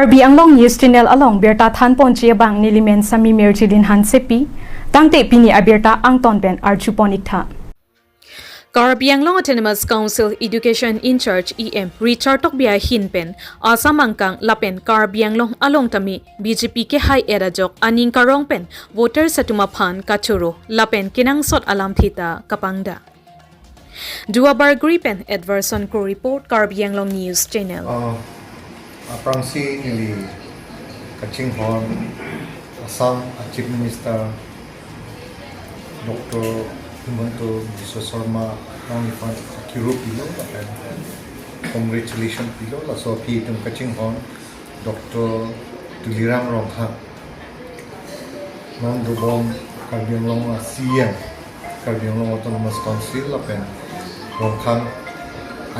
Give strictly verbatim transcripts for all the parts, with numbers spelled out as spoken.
Karbi Anglong News Channel along birta thanponji abang nelimen Sami Mirjilin Hansepi, tangte pini abirta angton pen arjupon iktha. Karbi Anglong Autonomous Council Education In-charge E M Richard Tokbi ahin pen Assam angkang lapen Karbi Anglong along tame B J P kehai-et ajok aning karong pen voters atum aphan kachoro lapen kenangsot alamthe ta kapangda. Duar Bagori pen Edwardson Kro report, Karbi Anglong News Channel. Ah, aphrangsi neli kachinghon Assam a Chief Minister Doctor Himanta Biswa Sarma alangli aphan akiro pilo lapen congratulation pilo, laso aphi itum kachinghon Doctor Tuliram Ronghang. Non dobom Karbi Anglong a C E M, Karbi Anglong Autonomous Council lapen Ronghang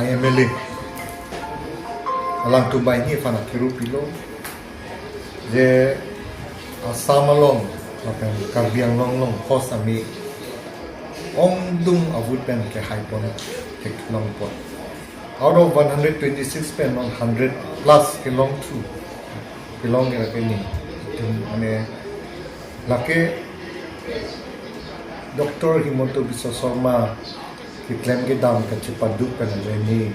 a M L A. Alangtum banghini aphan akiro pilo je Assam along lapen Karbi Anglong along hos ami ongdung avote pen kehaipon theklongpon. Out of one hundred twenty-six pen non hundred plus kelongthu, kelong ke lake ni. Itum mane lake Doctor Himanta Biswa Sarma keklem kedam kachepaduk pen ajoine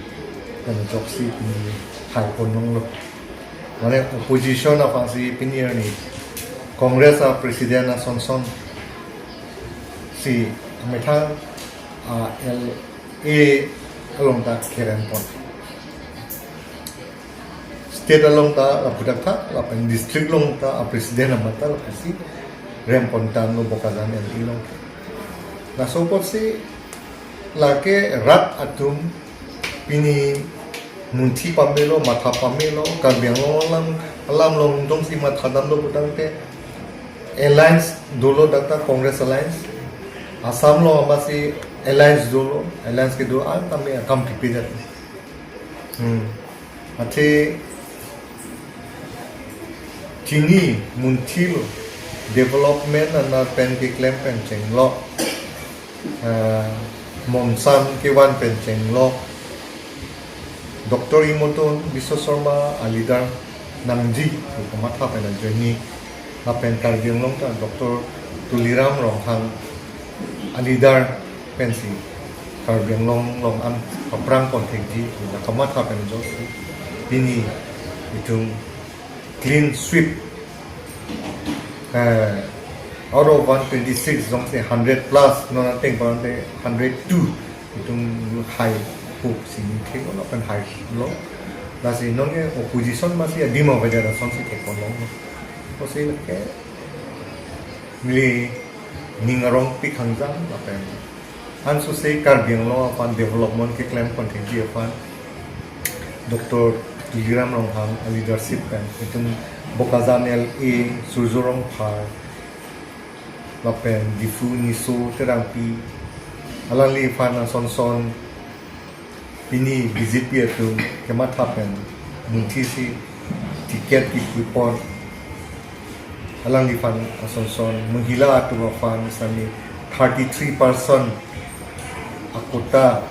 pen ajoksi pini haipon longlo. Mane opposition aphansi pini arni Congress a president asonson si methang a L A along ta kerempon. State along ta lapudak tha, lapen district along ta a president amat ta lapusi rempon tanglo Bokajan L A along. Laso apotsi lake rat atum pini munthi pamelo, matha pamelo, Karbi Anglong alam, alam along jongsi matha damlo putangte alliance dolo, dak ta Congress alliance. Assam along amatsi alliance dolo, alliance kedo an tame akam pipedet. Hmm. Athe chini munthilo, development anar pen keklem pen chenglo, ah, monsam kevan pen chenglo, Doctor Himanta Biswa Sarma a leader nangji pu kamatha pen ajoine lapen Karbi Anglong ta Doctor Tuliram Ronghang a leader pensi Karbi Anglong along an paprangpon thekji pu la kamatha pen ajoksi pini itum clean sweep, eh, out of one twenty-six jongsi hundred plus, non ateng parante hundred two itum haipo si nitheklo lapen hailo. Lasi non ke opposition amatsi adim avajar asonsi thekponlonglo. Lasi ke neli ning arongpik hangjang lapen ansose Karbi Anglong aphan development keklemponthekji aphan Doctor Tuliram Ronghang a leadership pen itum Bokajan L A, Surjya Rongphar lapen Diphu Niso Terangpi, alangliphan asonson pini B J P atum kematha pen munthisi ticket kipipon, alangliphan asonson, mahila atum aphan sami thirty-three percent a quota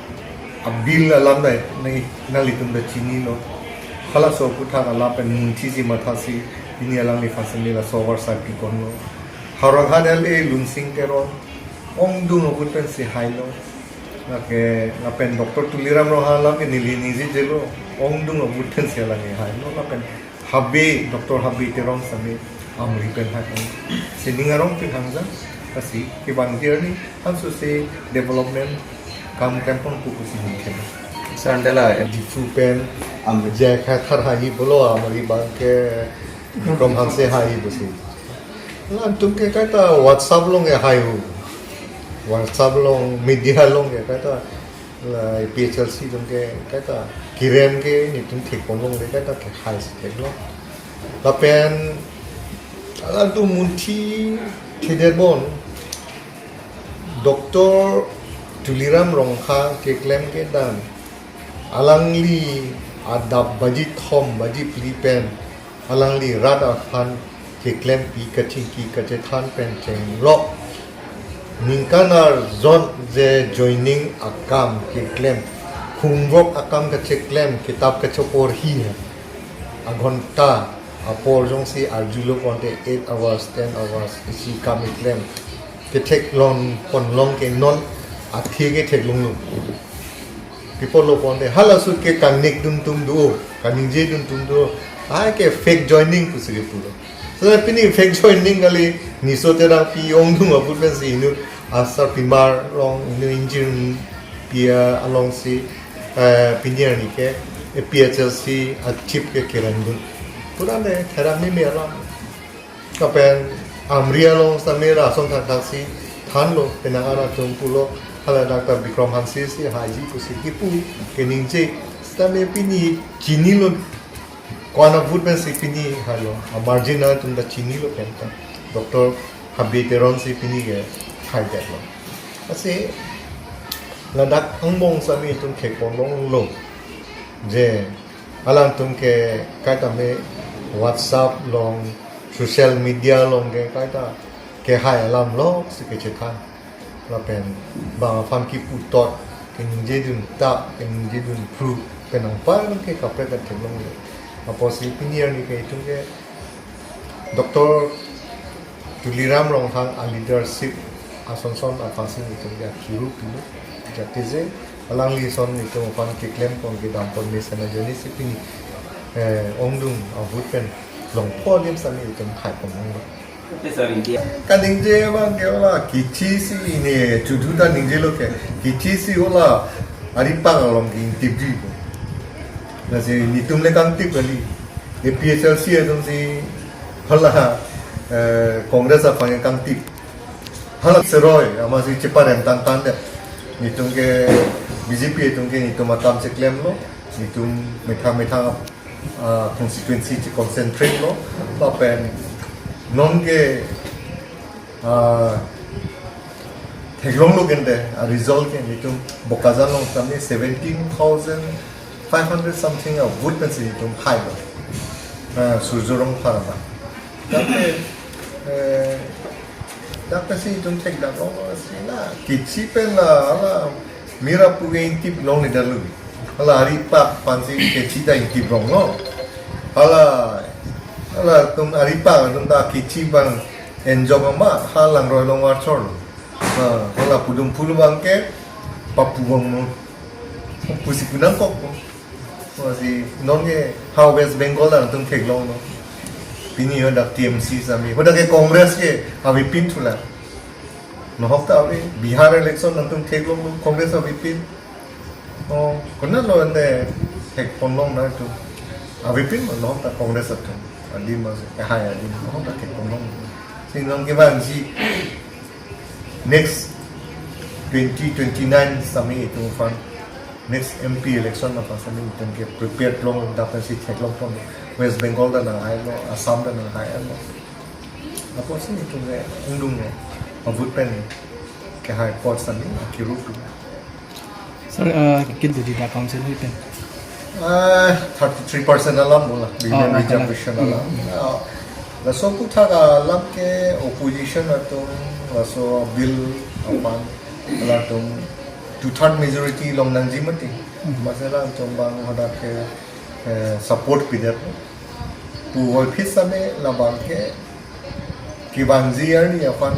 a bill alam dai nang, nanglitum ta chinilo. Halaso aphuthak alam pen munthisi mathasi pini alangliphan sami laso avarsai piponlo. Howraghat L A Lunsing Teron ongdung avote pensi hailo. Lake lapen Doctor Tuliram Ronghang alam ke neli ningje jelo, ongdung avote pensi alang hailo. Lapen Habe, Doctor Habe Terang sami Amri pen hai pen. Si ning arongpik hangjang, lasi kevangji arni ansose development kam klempon pupu si ningkhen. Sandala, Diphu pen Amri jai kha thar hai pulo, Amri abang ke Bikram Hanse hai pusi. Latum ke kaita WhatsApp along ke hai hu. WhatsApp along, media along ke kaita la A P H L C along ke kaita kerem ke netum thekponlongle, kaita ke hai si theklo. Lapen latum munthi thedetbon Doctor Tuliram Ronghang keklem kedam, alangli adap baji thom baji phli pen alangli rat aphan keklempi kachingki kachethan pen chenglo. Ningkan arjot je joining akam keklem, homework akam kacheklem, kitap kacheporhi, aghonta Apor jongsi arjulo ponte eight hours, ten hours isi kam keklem ketheklong ponlong ke non athe ketheklonglo. Kepolo ponte halaso ke kangnek dun atum do, kaningje dun atum do, ai ke fake joining pusi kepulo. So pini fake joining kali, Niso Terangpi ongdung ahut pensi inut asarpimar along, inut ingjirpi alongsi, eh, pini arni ke A P H L C a-chief ke kerang dun. Pura ne therang ni me alam. Lapen Amri along sitame lason thakthak si thanlo, penang an atum pulo, hala Doctor Bikram Hanse si haiji pusi kipu keningje. Sitame pini chinilo, ko-an a-vote pensi pini hailo, a-margin atum ta chinilo pen ta. Doctor Habe Teron si pini ke haidetlo. Lasi ladak angbong sitame itum thekponlonglo. Je alangtum ke kaita me WhatsApp along, social media along ke kaita kehai alam lo si kechethan. Lapen bang aphan kipu tot, keningje dun ta, keningje dun phru, penang par ke kaprek ta theklongle. Apotsi pini arni ke itum ke Doctor Tuliram Ronghang a-leadership asonson aphansi itum ke akiru pilo. Jatije alangli ason itum aphan keklem pon kedam pon mesen ajoine si pini, eh, ongdung ahut pen longpo adim sitame itum khaiponlonglo. Kaningje abang ke hala kichi si ne chudu ta ningjelo ke, kichi si hala aripang along ke ingtipji po. Lasi netum le kangtip kali. A P H L C atum si hala, eh, Congress aphan kangtip. Hala seroi amatsi cheparem tangtang det. Netum ke B J P atum ke netum akam cheklemlo. Netum methang methang, ah, constituency che-concentrate lo. Lapen non ke, ah, theklonglo kente, ah, result ke netum Bokajan along sitame seventeen thousand five hundred something a-vote pensi netum hailo. Ah, Surjya Rongphar abang. Dak ke, eh, dak pensi itum thekdamlo, si la kichi pen la, hala mir apu ke ingtip longle detlo. Hala aripak aphansi kichi ta ingtip longlo. Hala, hala atum aripak atum ta kichi abang enjok amat, ha langroi along varchorlo. Ha, hala pudum phul abang ke papu abang mo. Pusi punangkok mo. Lasi non ke ha West Bengal alangtum theklonglo. Pini hadak T M C sitame, hadak ke Congress ke avepin thulang. Nohok ta ave, Bihar election alangtum theklonglo, Congress avepin. Oh, konatlo ante thekponlong nangtum. Avepin mo nohok ta Congress atum. Adim mas, eh, hai adim, nohok ta thekponlong. Si non kevangji next twenty twenty-nine sitame itum aphan, next M P election aphan sitame itum ke prepared long, dak pensi theklong pon. West Bengal ta nanghailo, Assam ta nanghailo. Apotsi itum ke ongdung lo, a-vote pen kehai apot sitame akiru tu. Sir, uh, kintu di da council hui pen? Ah, thirty-three percent alam bola, women Oh, reservation alam. Hmm. Ah, laso aphuthak alam ke opposition atum, laso bill aphan, latum two-third majority longnangji mati. Hmm. Amatsi latum abang hadak ke, eh, support pidet. Puvoiphit sitame labang ke kevangji arni aphan,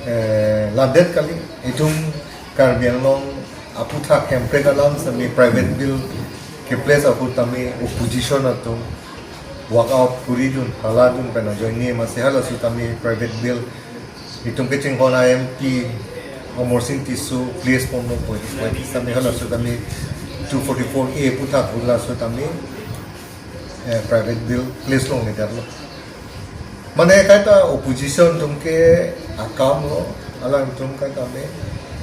eh, ladet kali. Itum Karbi Anglong aphuthak hemprek alam sitame private bill ke-place ahut tame opposition atum walk out kori dun, hala dun pen ajoine amatsi halaso tame private bill itum kachinghon a-M P Amarsing Tisso place ponlo poi, poi sitame halaso tame two forty-four A aphuthak halaso tame, eh, private bill place longle detlo. Mane kaita opposition atum ke akam lo, alangtum kaita me,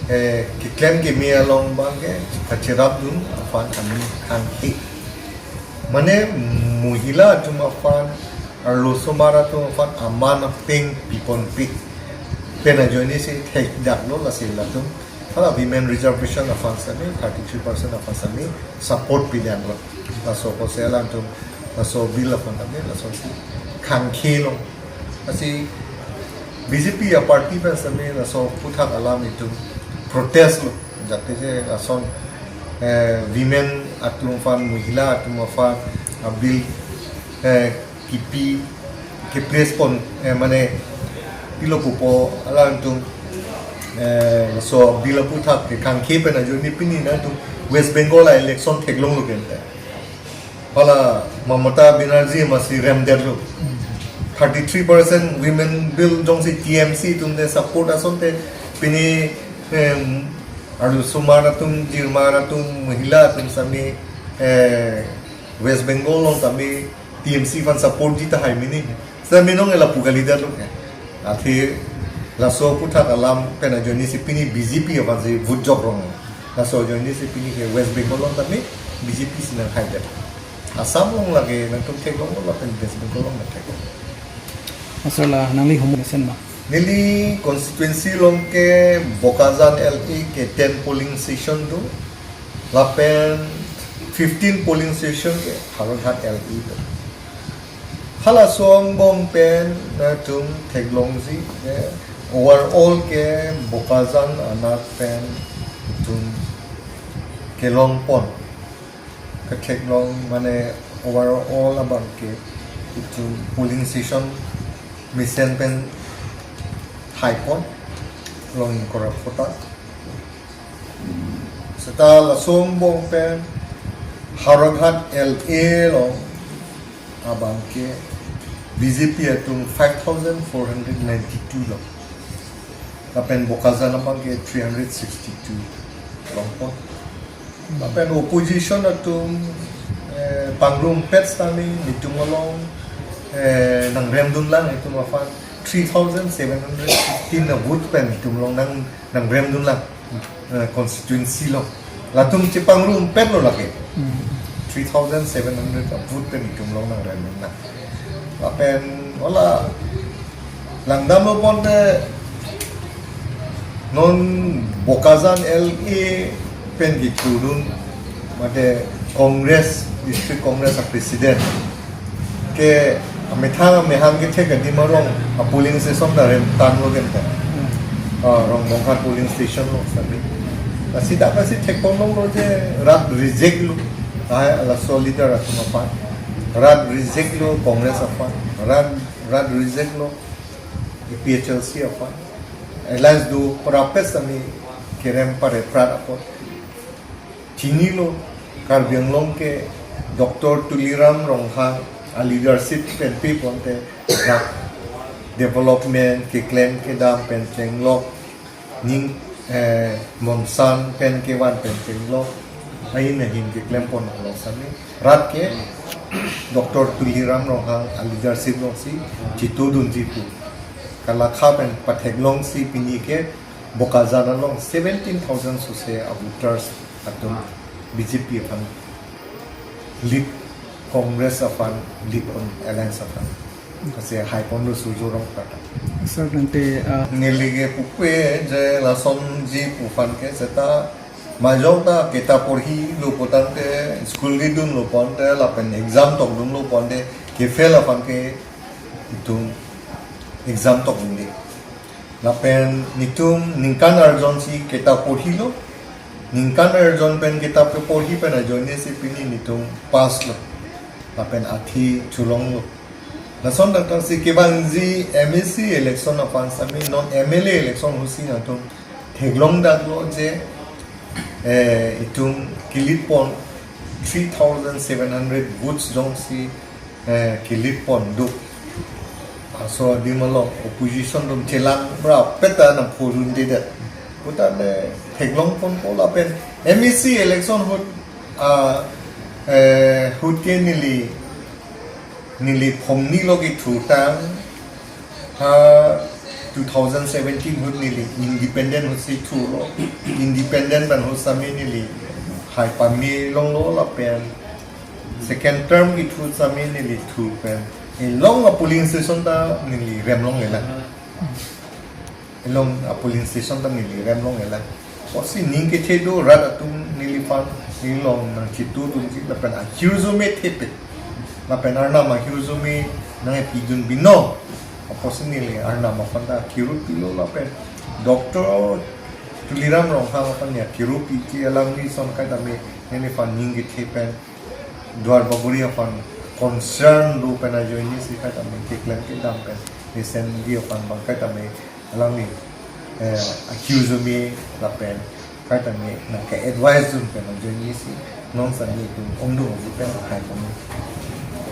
eh, keklem keme along abang ke kacherap dun aphan kami kangke. Mane mohila atum aphan, arloso mar atum aphan aman apeng piponpe pen ajoine si thekdaklo, lasi latum hala women reservation aphan sitame, thirty-three percent aphan sitame support pidamlo. Laso apotsi alangtum laso bill aphan tame lasonsi kangkelo. Lasi B J P a-party pen sitame laso aphuthak alam itum protest lo. Jatije lason, eh, women atum aphan, mohila atum aphan a-bill, eh, kipi, ke place pon, eh, mane pilo pupo alanglitum, eh, laso bill aphuthak ke kangkhe pen ajoine pini nangtum West Bengal a-election theklonglo kente. Hala Mamata Banerjee masi remdetlo. Thirty-three percent women bill jongsi T M C atum de support asonte pini, em, arlosomar atum, jirmar atum, mahila atum sami, eh, West Bengal along sami T M C aphan support ji tahai mini. Sami nonke lapu kalidetlo ke. Athe laso aphuthak alam pen ajoine si pini B J P aphansi vote jok rong. Laso ajoine si pini ke West Bengal along tame B J P si nanghaidet. Assam along lake nangtum theklonglo lapen West Bengal along nangtheklong. Asar la nangli home mesen ma? Neli constituency along ke Bokajan L A ke ten polling station do. Lapen fifteen polling station ke Howraghat L A do. Halaso angbong pen nangtum theklongji ke overall ke Bokajan anat pen itum kelong pon. Ketheklong mane overall abang ke itum polling station mesen pen haipon long ingkoi ra phota. Seta laso angbong pen Howraghat L A along abang ke B J P atum five thousand four hundred ninety-two lo. Lapen Bokajan abang ke three hundred sixty-two longpo. Lapen opposition atum, eh, pangrumpet sami nelitum along, eh, nangremdunlang itum aphan three thousand seven hundred fifteen a vote pen itum along nang, nangremdunlang, eh, constituency along. Latum chepangrumpetlo lake. Hmm. Three thousand seven hundred a vote pen itum along nangremdunlang. Lapen hala langdamlo ponte non Bokajan L A pen kethudun mate Congress, District Congress a president ke amethang amehang kethek adim arong a polling station ta remtanglo kente. Ah, Rongbongkar polling station lo sabi. Lasi dak lasi thekponlonglo je rat reject lo. Ai laso leader atum aphan. Rat reject lo Congress aphan. Rat, rat reject lo A P H L C aphan. Alliance do prapes ami kerem pare prat apot. Chinilo Karbi Anglong ke Doctor Tuliram Ronghang a leadership pen pi ponte dak development keklem kedam pen chenglok ning, eh, mongsan pen kevan pen chenglok ahin ahin keklem pon along sami rat ke Doctor Tuliram Ronghang a leadership alongsi chitudunji pu kalakha pen patheklongsi pini ke Bokajan along seventeen thousand sose a voters atum B J P aphan lead, Congress aphan lead on alliance aphan. Kasi haiponlo Surjya Rongphar ta. Sir, nangte, ah, neli ke pupe je lasonji pu aphan ke seta majok ta kitab porhilo putangte school kedunlo ponte lapen exam tokdunlo ponte kefail aphan ke itum exam tokdunde. Lapen nelitum ningkan arjon si kitab porhilo. Ningkan arjon pen kitab keporhi pen ajoine si pini nelitum pass lo. Lapen athi chulonglo. Lason tangtang si kevangji M A C election aphan sami non M L A election ahutsi nangtum theklong daklo je, eh, itum ke-lead pon three thousand seven hundred votes jongsi eh, ke-lead pon do. Laso adim along opposition atum chelang prapet ta nangphurundedet. Putane theklong ponpo lapen M A C election ahut, ah, eh, ahut ke neli, neli phongni lo kethutang ha two thousand seventeen ahut neli independent ahutsi thulo. Independent pen ahut sami neli hai pame longlo lapen second term kethu sami neli thu pen elong a polling station ta neli remlonglelang. Elong a polling station ta neli remlonglelang. Apotsi ning kethe do rat atum neliphan nelilong nangchitudunji lapen ahirjume thepi. Lapen Arnam ahirjume nangpidun binong. Apotsi neli Arnam aphan ta kirup pilo lapen Doctor Tuliram Ronghang aphan ya kirup piji alangli ason kaita me neliphan ning kethe pen Duar Bagori aphan concern do pen ajoine si kaitame keklem kedam pen, mesen di aphan abang kaitame alangli, eh, accuse me lapen kaitame nangke-advise dun pen ajoine si non sani itum ongdung aji pen hai kami.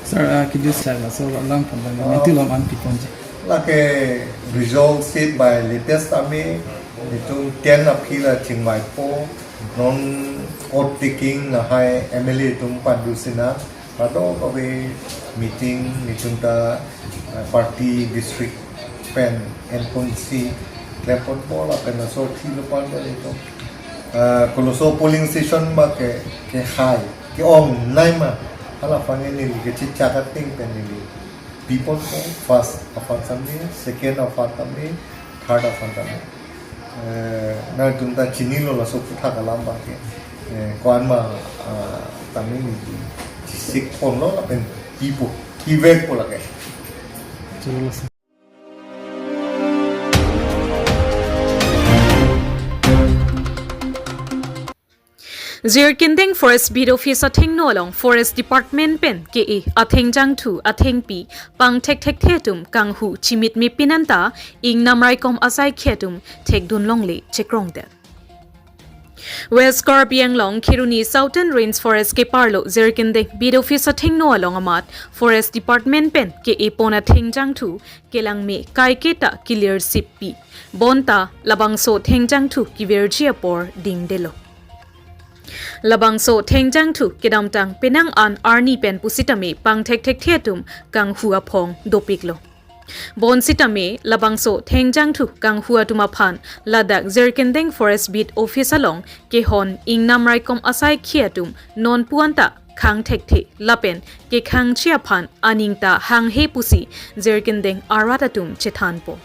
Sir, uh, could you tell us, so, alam pon bang, Ah. Niti lam an pi ponji? Lake result sheet by latest tame itum ten aphi la chingvaipo, non oath taking lahai M L A atum pandu sina, padokave meeting nelitum ta, eh, party district pen enpon si klem ponpo lapen laso thilo pan do nelitum. Eh, koloso polling station ma ke, kehai, ke-ong nai ma, hala aphan neli kechechak ating pen neli pi ponpo, first aphan tame, second aphan tame, third aphan tame. Eh, nangtum ta chinilo laso aphuthak alam abang ke. Eh, ko-an ma, ah, tame neli chesik ponlo lapen pipo, pivekpo lake. Chalo, sir. Jirikindeng Forest Beat Office athengno along Forest Department pen ke-e athengjangthu athengpi pangthekthekthe atum kanghu chimitme pin anta ingnam raikom asaikhi atum thekdun longle chekrongdet. West Karbi Anglong Kheroni Southern Range Forest keparlo Jirikindeng Beat Office athengno along amat Forest Department pen ke-e pon athengjangthu kelangme kaiketa kilir sippi. Bonta labangso thengjangthu kivirji apor dingdelo. Labangso thengjangthu kedamtang penang an arni pen pusitame pangthekthekthe atum kanghu aphong dopiklo. Bonsitame labangso thengjangthu kanghu atum aphan ladak Jirikindeng Forest Beat Office along kehon ingnam raikom asaikhi atum nonpu anta khangthekthe lapen kekhangji aphan aning ta hanghe pusi Jirikindeng arat atum chethanpo.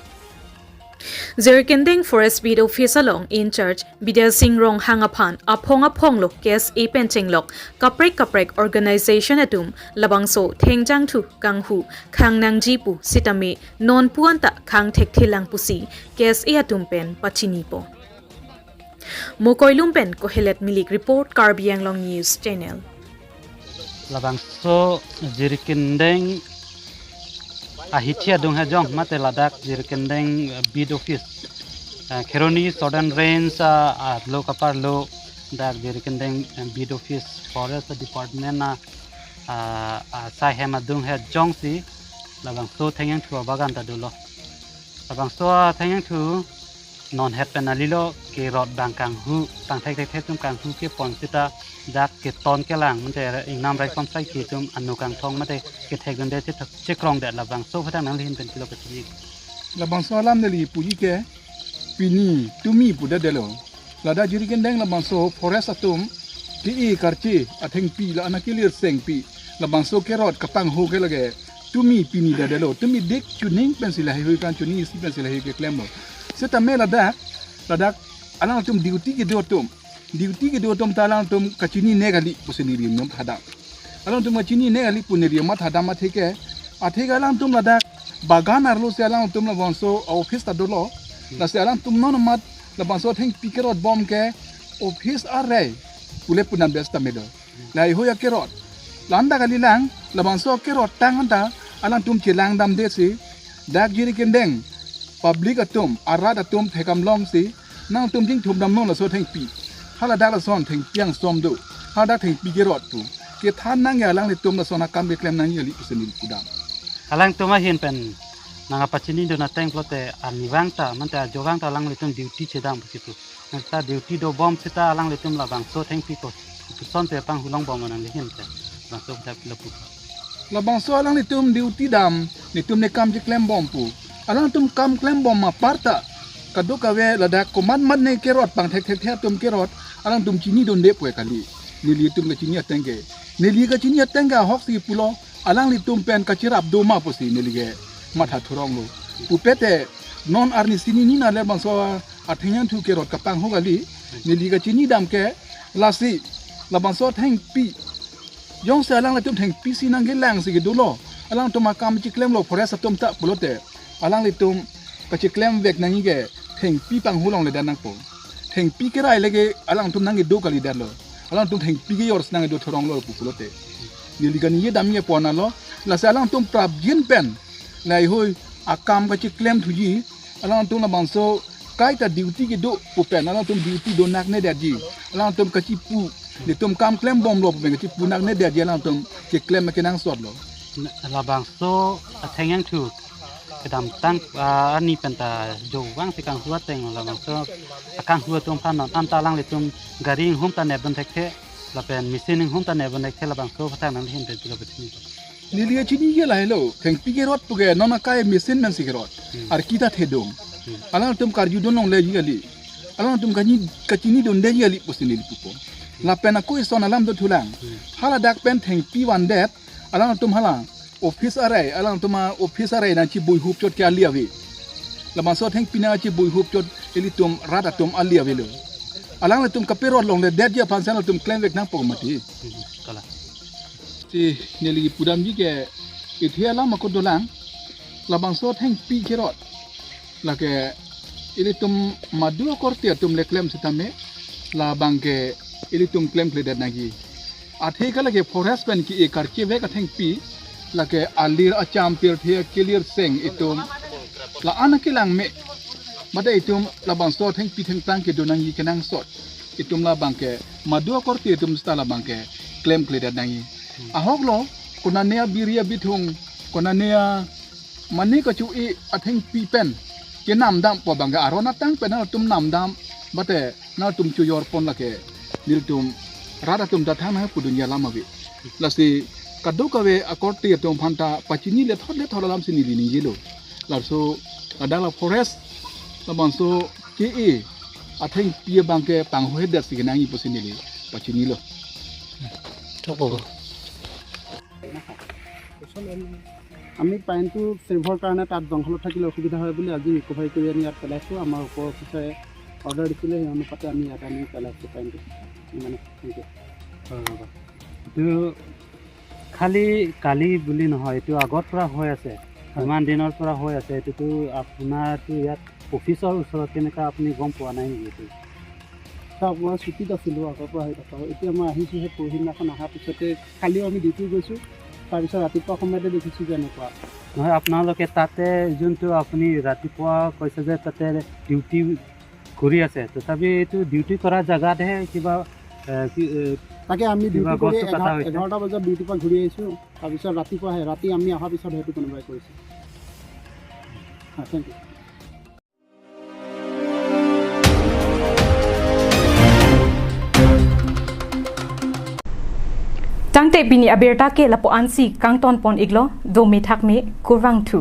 Jirikindeng Forest Beat Office along in charge Bidya Sing Ronghang aphan aphong aphonglo K S A pen chenglok kaprek kaprek organization atum labangso thengjangthu kanghu khangnangji pusitame nonpu anta khangthekthe lang pusi K S A atum pen pachinipo. Mokoilum pen Kohelet Milik report, Karbi Anglong News Channel. Labangso Jirikindeng ahithi adung hejong mate ladak Jirikindeng, eh, Beat Office, eh, Kheroni Southern Range, ah, ah, lo kaparlo dak Jirikindeng, eh, Beat Office Forest Department a, ah, ah, asai hem adung hejongsi labangso thengjangthu abagan ta dolo. Labangso thengjangthu non het pen alilo kerot abang kanghu, pangthekthekthe atum kanghu kepon seta dak keton kelang mate ingnam raikom asaikhi atum anu kangthong mate kethekdunde chekrongdet, labangso aphuthak nangli ahin pen pilo kachini? Labangso alam neli puji ke pini tumi pudetdetlo. Ladak Jirikindeng labangso forest atum ke-e karche athengpi la ana kelir sengpi labangso kerot kapanghu ke lake tumi pini detdetlo, tumi dik chuning pensi laheihui kan, chuning isi pensi lahei keklemlo. Setame ladak, ladak alangtum duty kedo atum, duty kedo atum ta alangtum kachinine kali pusi neli mathadam. Alangtum kachinine kali pu neli mathadam atheke, atheke alangtum ladak bagan arlo si alangtum labangso office ta dolo. Lasi alangtum non amat labangso athengpi kerot bom ke office arei pule pu nambes tame do. Laheihui akerot. La anta kalilang, labangso akerot tang anta alangtum chelangdamde si dak Jirikindeng public atum, arat atum thekdam longsi nangtum chingthumdamnon laso athengpi. Haladak lason athengpi angsom do. Haladak athengpi kerot pu kethan nangji alanglitum lason akam keklem nangji kali pusi neli pudam. Alangtum ahin pen nangkapachinidun ateng pulote arnivang ta mate ajovang ta alanglitum duty chedam pusi pu. Nangta duty dobom seta alanglitum labangso athengpi ko pusonte panghu longbom nangli ahin pen. Labangso ta pilo pu. Labangso alanglitum duty dam, netum nekam cheklembom pu. Alangtum kam klembom apar ta kadokave ladak komatmat ne kerot pangthekthekthe atum kerot alangtum chinidunde pu kali. Nelitum kachini ateng ke. Neli kachini ateng ke ahoksi pulo alanglitum pen kachirap do ma pusi neli ke matha thuronglo. Pupete non arni sini ni na labangso athengjangthu kerot kapanghu kali. Neli kachinidam ke lasi labangso athengpi jongsi alanglitum thengpi si nangkelangsi kedolo, alangtum akam chiklemlo forest atum ta pulote, alanglitum kachiklemvek nangji ke thengpi panghu longledet nangpo. Thengpi kerai lake alangtum nangkedo kalidetlo. Alangtum thengpi kejor si nangkedo thuronglo pu pulote. Neli kaningje damji apon alo, lasi alangtum prapjin pen laheihui akam kachiklem thuji, alangtum labangso kaita duty kedo pu pen alangtum duty do nakne detji, alangtum kachipu, netum kam klembomlo pu pen kachipu nakne detji alangtum keklem kenangsotlo. Labangso atheng angthu kedamtang, ah, arni penta jovang si kanghu ateng labangso akanghu atum aphan non anta alanglitum gari inghum ta nepdun thekthe lapen machine inghum ta nepdun thekthe, labangso aphan nangli ahin pen pilo pachini. Neli kachiniji lahelo, thengpi kerot puke non akai machine pensi kerot. Hmm. Arki ta thedung. Hmm. Alangtum karjudun longle ji kali. Alangtum kani kachinidunde ji kali pusi neli pupo. Lapen ako ison alam dothulang. Hmm. Haladak pen thengpi vandet, alangtum hala office arai, alangtum a-office arai nangchibui hup chot ke ali ave. Labangso thengpi nangchibui hup chot ilitum rat atum ali avelo. Alanglitum kaperot longledetji aphan si alangtum klemvek nangpo mati. Hmm, kalang. Si neli pudamji ke, ithe alam ako dolang, labangso thengpi kerot lake ilitum madu akorte atum le klem sitame, labang ke ilitum klemkledet nangji. Athe ke lake forest pen ke-e karchevek athengpi, lake alir acham pirthe kelir seng itum la-an akelang me. Mate itum labangso thengpi thengphrang kedo nangji kenangsot, itum labang ke madu akorte atum seta labang ke klemkledet nangji. Ahoklo, konane abiri abithung, konane a mane kachu-e athengpi pen kenamdampo abang ke aron atang pen nangtum namdam, mate nangtum chojorpon lake nelitum rat atum ta thang nangpudunji alam ave. Lasi kadokave akorte atum aphan ta pachini lethot lethot alam si neli ningjelo. Laso ladak la forest labangso ke-e athengpi abang ke panghuhedet si kenangji pusi neli pachinilo. Thok po. আমি পাইনটো ছেভৰ কাৰণে তাত জংঘলত থাকিলে অসুবিধা হয় বুলি আজি ৰিকভাৰী কৰি আনি ইয়াত পেলাইছোঁ। আমাৰ ওপৰ অফিচাৰে অৰ্ডাৰ দিছিলে, সেই অনুপাতে আমি ইয়াত আনি পেলাইছোঁ পাইনটো। মানে, থেংক ইউ। হয়, হয়, হয়। এইটো খালি কালি বুলি নহয়, এইটো আগৰ পৰা হৈ আছে, হয়। ইমান দিনৰ পৰা হৈ আছে। এইটোতো আপোনাৰতো ইয়াত অফিচৰ ওচৰত তেনেকুৱা আপুনি গম পোৱা নাই নেকি এইটো? চাওক, মই ছুটীত আছিলোঁ, আগৰ পৰা হৈ থকা। এতিয়া মই আহিছোঁহে, পৰহিদিনাখন অহাৰ পিছতে কালিও আমি ডিউটি গৈছোঁ, তাৰপিছত ৰাতিপুৱা সময়তে দেখিছোঁ যে এনেকুৱা। নহয়, আপোনালোকে তাতে যোনটো আপুনি ৰাতিপুৱা কৈছে যে তাতে ডিউটি কৰি আছে, তথাপি এইটো ডিউটি কৰা জেগাতহে কিবা, এ, কি, এ, তাকে আমি কিবা ডিউটি কৰি গছটো কটা এঘাৰ-, হৈছে। এঘাৰটা বজাত ডিউটিৰ পৰা ঘূৰি আহিছোঁ, তাৰপিছত ৰাতিপুৱা আহে, ৰাতি আমি অহাৰ পিছত সেইটো কোনোবাই কৰিছে। হয়, thank you. Tangte pini abirta ke lapu-ansi kangtonpon iklo, dome thakme, kurvangthu.